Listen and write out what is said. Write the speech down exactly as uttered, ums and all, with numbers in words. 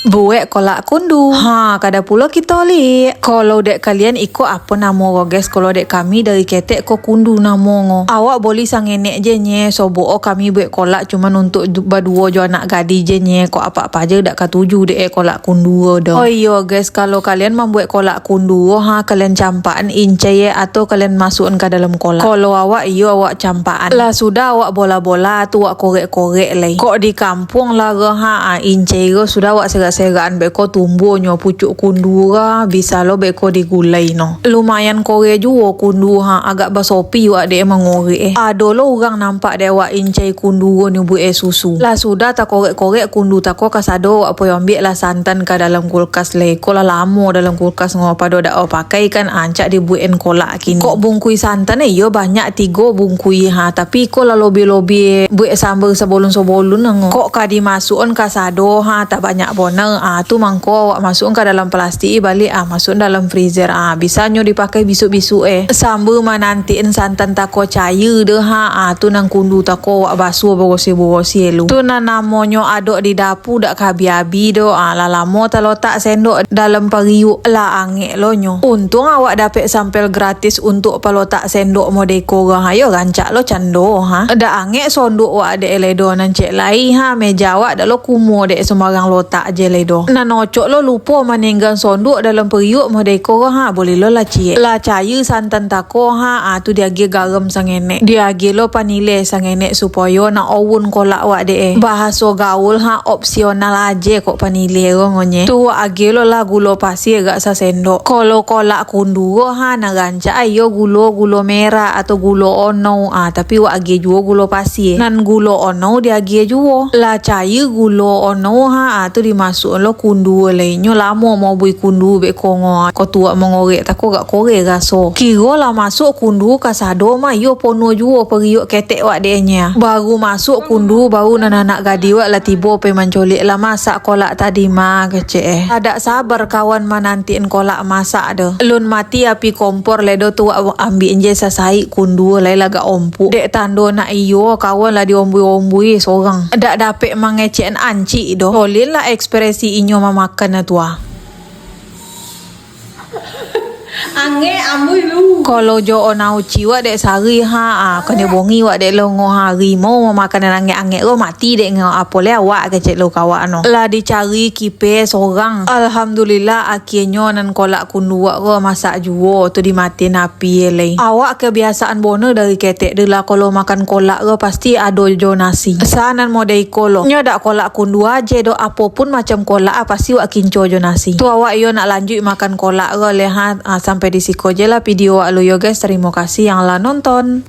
Buek kolak kundu. Ha, kada pulo kito liek. Kalau dek kalian iko apo namo ko, guys? Kalau dek kami dari ketek ko kundu namo ngo. Awak boli sangenek je nye, sobo o kami buek kolak cuman untuk du-, baduo jo anak gadih je nye, kok apak-apak je dak katuju dek e kolak kundu ko doh. Oh iyo, guys, kalau kalian mambuek kolak kundu ko, ha, kalian campakan incai e atau kalian masukan ka dalam kolak. Kalau awak iyo, awak campakan. Lah sudah awak bola-bola tu, awak korek-korek lai. Kok di kampuang lah ko, ha, ah, incai ko sudah awak serak-serakan beko tumbuahnyo pucuak kundu ko, bisa lo beko digulai no. Lumayan kore juo kundu, ha, agak basopi awak dek mangorek e. Ado lo urang nampak dek awak incai kundu ko ni buek e susu. Lah sudah takorek-korek kundu tako kasado, awak poi ambiak lah santan ka dalam kulkas lai. Ko lah lamo dalam kulkas ngo, pado dak awak pakai kan, ancak dibuek en kolak kini. Kok bungkui santan e iyo banyak tigo bungkui, ha, tapi iko lah lobih-lobih buek sambal sabolun-sabolun ang. Kok ka dimasukan kasado, ha, tabanyak boner, ah, tu mangko awak masukan ka dalam plastik e baliak, ah, masukan dalam freezer, ah, bisa nyo dipakai bisuk-bisuk e. Sambil manantian santan tako cair deh, ha, ah, tu nan kundu tako awak basuah barosiah-barosiah lu. Tu nan namonyo adok di dapu dak ka abi-abi doh, ah, lah lamo talotak sendok dalam pariuk, lah angek lo nyo. Untuang awak dapek sampel gratis untuak palotak sendok modeko ko, ha, yo rancak lo cando, ha. Dak angek sondok wak dek lai doh nan cek lai, ha, meja wak dak lo kumo dek sumbarang lotak je lai doh. Nan ocok lo lupo manenggang sondok dalam periuk modeko ko, ha, boleh lo lah ciek. Lah cair santan tako, ha, ah, tu diagiah garam sangenek. Diagiah lo panileh sangenek supayo nak owun kolak wak dek e. Bahaso gaul, ha, opsional aje kok panileh ko ngonye. Tu wak agiah lo lah gulo pasir agak sasendok. Kalau kolak kundu ko, ha, nan rancak iyo gulo, gulo merah atau gulo onou, ah, tapi wak agiah juo gulo pasir. Nan gulo onou diagiah juo. Lah cair gulo onou, ha, ah, tu dimasuak lo kundu lai. Nyo lamo mobui kundu beko ngo, ko tu wak mangorek tako gak kore raso. Kiro lah masuk kundu kasado mah iyo pono juo periuk ketek wak dek nye. Baru masuk kundu, baru nan anak gadih wak lah tibo pai mancolek lah masak kolak tadi mah, kecek e. Adak sabar kawan manantian kolak masak doh. Lun mati api kompor lai doh tu wak ambiak je sasaik kundu lai lah agak ompuk. Dek tando nak iyo kawan lah diombui-ombui sorang. Dak dapek mangecekan ancik doh. Colin lah ekspresi inyo mamakan tu ah. Angek ambuih lu. Kalau jo onau ciwak dek sari ha, ah, kene bongi wak dek longo hari. Mau mamakan nan angek-angek ko mati dek ngau apo le awak kecek lo kawak no. Lah dicari kipe sorang. Alhamdulillah, akhirnyo nan kolak kundu wak ko masak juo tu di matin api lai. Awak kebiasaan bono dari ketek deh lah, kalau makan kolak ko pasti ado jo nasi. Sa nan model iko lo. Nyo dak kolak kundu aje doh, apo pun macam kolak ah, pasti wak kinco jo nasi. Tu awak yo nak lanjuik makan kolak ko le ha. Ah, sampai di siko je lah video wak lu yo guys. Terimo kasih yang lah nonton.